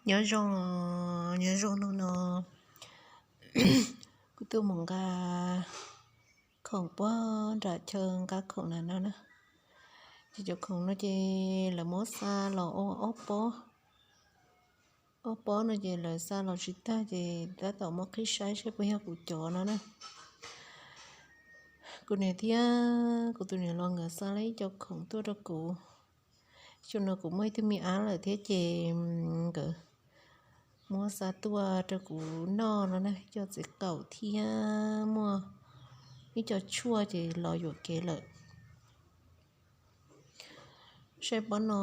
Nyob zoo, nyob zoo no no, kuv tuaj mus nqa khoom puag nram chaw nqa khoom na no na. Ces cov khoom no ces lawv muab xa los ua ob pob, ob pob no ces lawv xa los tsis tag ces tab tom muab qhib saib saib puas yog kuv cov no na. Kuv niam thiab kuv tus niam los nkawd xa lawm ib co khoom tuaj rau kuv. Xyoo no kuv muaj ib tug me ab lawm thiab ces nkawd muab xa tuaj rau kuv noj no na, ib co txiv qaum thiab muaj ib co tshuaj ces los yuam kev lawm. Saib pob no,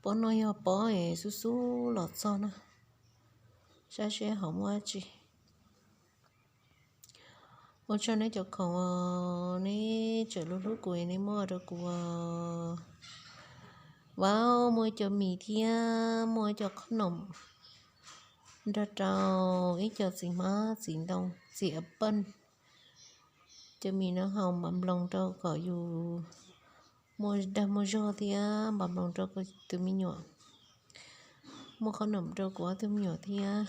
pob no yog pob es xub xub los txog na. Saib seb hauv muaj dab tsi. Ua tsaug nej cov khoom, neb tseem hlub hlub kuv, neb muab rau kuv. Vauv, muaj ib co mis thiab muaj ib co qhob noom, nrog rau ib co txiv hmab txiv ntoo txiv apple. Cov mis no haus npav nploos rau kom yus muaj dag muaj zog thiab npav nploos rau tus me nyuam. Muaj qhob noom rau kuv ob tug me nyuam thiab.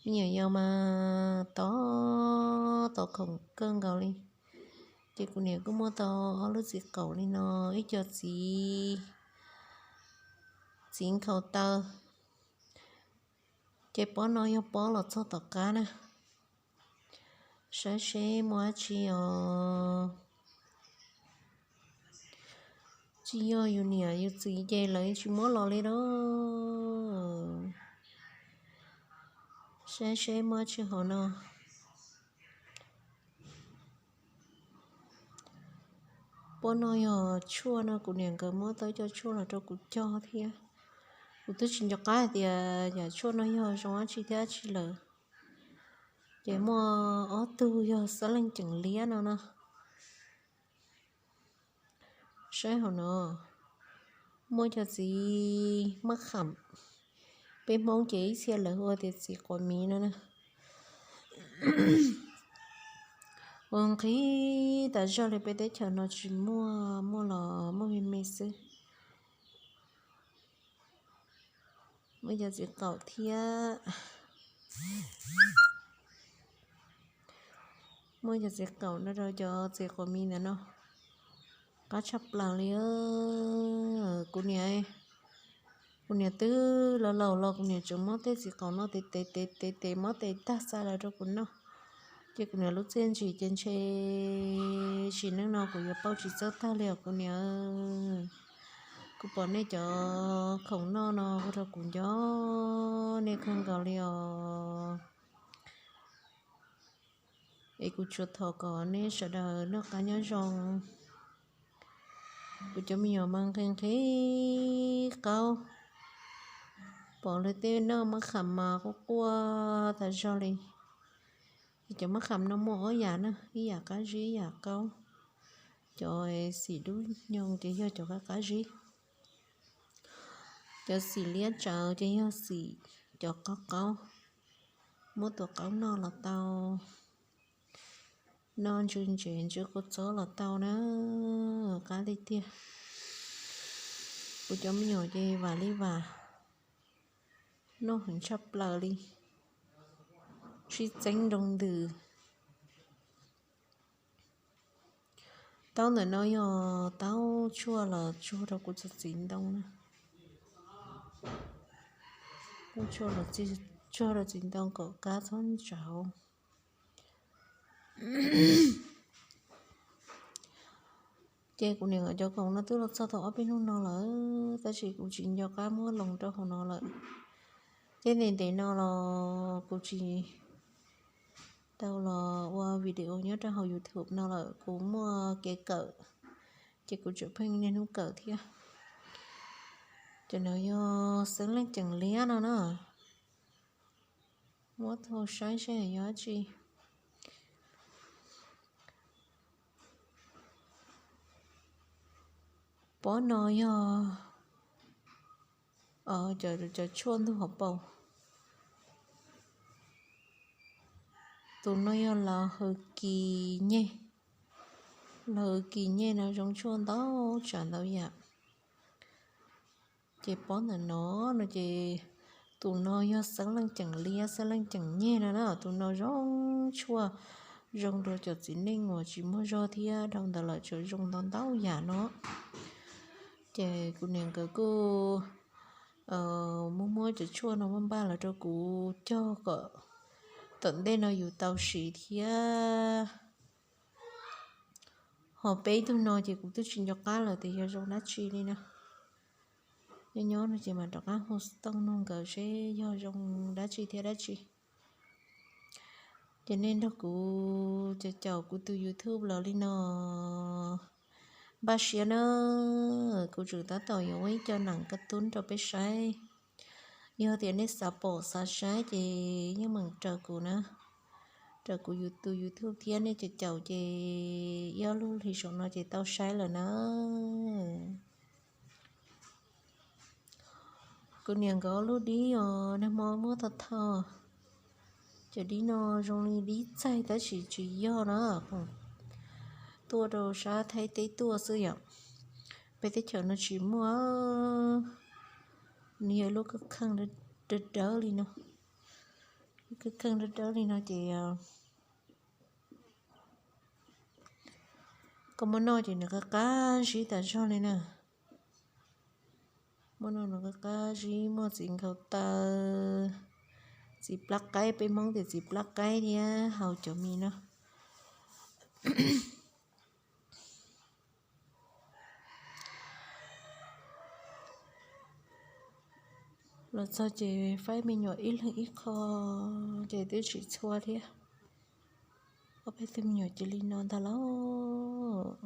Me nyuam yaus mas tos, tos khoom kawg nkaus li. Ces kuv niam kuj muaj tau ob lub txiv qaum li no, ib co txiv, txiv nkhaus taw. Ces pob no yog pob los txog tom qab na. Saib seb muaj dab tsi os. Tsis yog yus niam yus txiv ces lawv tsis muab los li lauj. Saib seb muaj dab tsi hauv no. Pob no yog tshuaj no, kuv niam nkawd muab tau ib co tshuaj los rau kuv cog thiab. Kuv twb tsis nco qab hais tias yam tshuaj no yog zoo dab tsi thiab dab tsi lawm. Ces muaj ob tug yog xab leej ceem liab no no. Saib hauv no muaj cov txiv maj qham, peb Hmoob ces ib txhia lawv hu tias txiv quav miv no na. Ua nqhis tas zog li, peb teb chaws no tsis muaj, muaj los muaj me me xwb. Muaj cov txiv qaum thiab. Muaj cov txiv qaum no rau cov txiv quav miv ntawd no. Qab tshaj plaws li. Kuv niam, kuv niam twb laus laus los kuv niam tseem muab tej txiv qaum no tes tes tes tes tes muab tes tag xa los rau kuv noj. Ces kuv niam lub txiaj ntsim ces ntshe sim neej no kuv yuav pauj tsis txawj tag li os kuv niam. Kuv pom nej cov khoom noj no ua rau kuv nco nej kawg nkaus li os. Es kuv tsuas thov kom nej sawv daws noj qab nyob zoo. Kuv cov me nyuam mas nqhis nqhis qaub, pom lawv tej noj maj qham mas quaj quaj tas zog li. Ces cov maj qham no muaj ob yam na, ib yam qab zib ib yam qaub. Cov xim dub nyoog ces yog cov qab qab zib. Cov xim liab tsawv ces yog xim cov qaub qaub, muab tua qaub noj los tau, noj ntsw ntsev ntsw kua txob los tau na, qab tiag tiag. Kuv cov me nyuam ces vam li vam, noj heev tshaj plaws li, sib txeeb nroo ntws. Taub ntawm no yog taub tshuaj los tsuag rau kuv txhua txiv ntoo na. Taub tshuaj los tsuag rau txiv ntoo kom kab txhob ntsauv. Ces kuv niam nkawd cov khoom no twb los txog tau ob peb hnub no lawm, tab sis kuv tsis nco qab muab los rau hauv no lawm. Thiab ntev ntev no los kuv tsis tau los ua video nyob rau hauv YouTube no lawm, kuv muaj kev kawm, ces kuv tseem pheej niaj hnub kawm thiab. Cov no yog xeeb leej ceem liab no na. Muab thau saib seb yog dab tsi. Pob no yog cov tshuaj ntug hauv paus. Tus no yog lav hws kis nyeg. Lav hws kis nyeg no zoo tshuaj ntau tsav ntau yam. Ces pob ntawm no no ces tus no yog xeeb leej ceem liab xeeb leej ceem nyeg no na, tus no zoo tshuaj zoo rau cov txiv neej uas tsis muaj zog thiab dhau ntawd lawm tseem zoo ntau ntau yam no. Ces kuv niam nkawd kuj muab muab cov tshuaj no muab npaj los rau kuv cog kom tom ntej no yus tau siv thiab. Ho peb tug no ces kuv twb tsis nco qab lawm tias yog zoo dab tsi li na. Nyob nyob no ces mam rov qab hu tooj nug nkawd seb yog zoo dab tsi thiab dab tsi. Ces nej nrog kuv caum caum kuv tus YouTube los li no, npaj siab na, kuv tseem tab tom yuav ua ib co neem kab tub rau peb saib. Yog tias nej xav pom xav saib ces yeej meem raws kuv na, raws kuv tus YouTube thiab nej caum caum ces ib ob lub hlis saum no ces tau saib lawm na. Kuv niam nkawd ob lub dib os, nag hmo muab tau thau. Cov dib no zoo li dib txaig tab sis tsis yog na, tuaj rau sab Thaib teb tuaj xwb yom. Peb teb chaws no tsis muaj. Nws yog lub kheej dawb dawb li no, lub kheej dawb dawb li no ces koj muab noj ces nws qab qab zib tas zog li na. Muab noj nws qab qab zib, muaj txiv nkhaus taw, txiv plab qaib, peb Hmoob tias txiv plab qaib thiab haus cov mis no. Los txog ces faib me nyuam ib leeg ib qho ces twb tsis txhua thiab. Ob peb tug me nyuam cia li no ntag lauj.